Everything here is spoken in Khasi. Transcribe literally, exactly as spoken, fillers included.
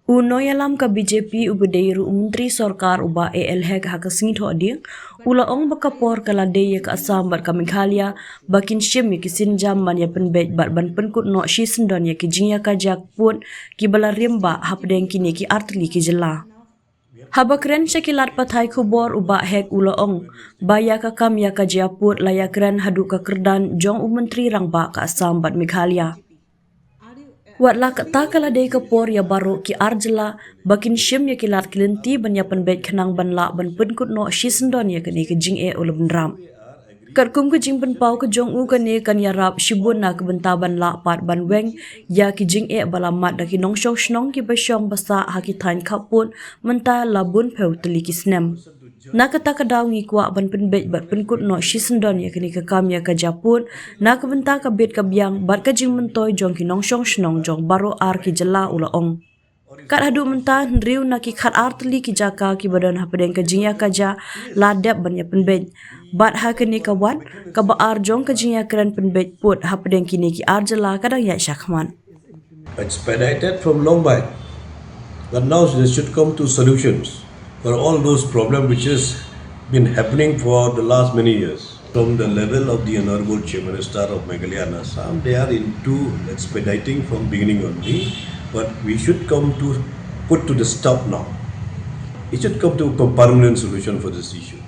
U nongïalam ka B J P uba dei ruh u Myntri Sorkar u Bah A L Hek ha ka sngi Thohdieng u la ong ba ka por ka la dei ïa ka Assam bad ka Meghalaya ba kin shim ïa ki sienjam ban ïa pynbeit bad ban pynkut noh shisyndon ïa ki jingïakajia pud kiba la rim bah hapdeng kine ki artylli ki jylla. Haba kren sha ki lad pathai khubor u Bah Hek u la ong ba ïa ka kam ïakajia pud la ïakren haduh ka kyrdan jong u Myntri Rangbah ka Assam bad Meghalaya. Wat la katta ka la dei ka por ïa baroh ki ar jylla ba kin shim ïa ki lad ki lynti ban ïa pynbeit khnang ban lah ban pynkut noh shisyndon ïa kane ka jingeh, u la bynrap. Katkum ka jingpynpaw ka jong u, kane kan ïarap shibun na ka bynta ban lah pat ban weng ïa ki jingeh ba la mad da ki nongshong shnong kiba shong ba sah ha ki thaiñ khappud mynta la bun phew tylli ki snem. Na kata ka daw ngi kwah ban pynbeit bad pynkut noh shisyndon ïa kane ka kam ïakajia pud na ka bynta ka bit ka biang bad ka jingmyntoi jong ki nongshong shnong jong baroh ar ki jylla, u la ong. Kat haduh mynta hynriew na ki khat ar tylli ki jaka kiba don hapdeng ka jingïakajia la dep ban ïa pynbeit. Bad ha kane ka wat kaba ar jong ka jingïakren pynbeit pud hapdeng kine ki ar jylla ka dang ïaid shakhmat. Expedited from long back, but now they should come to solutions for all those problems which has been happening for the last many years. From the level of the Honorable Chief Minister of Meghalaya and Assam, they are into expediting from beginning only, but we should come to put to the stop now. It should come to a permanent solution for this issue.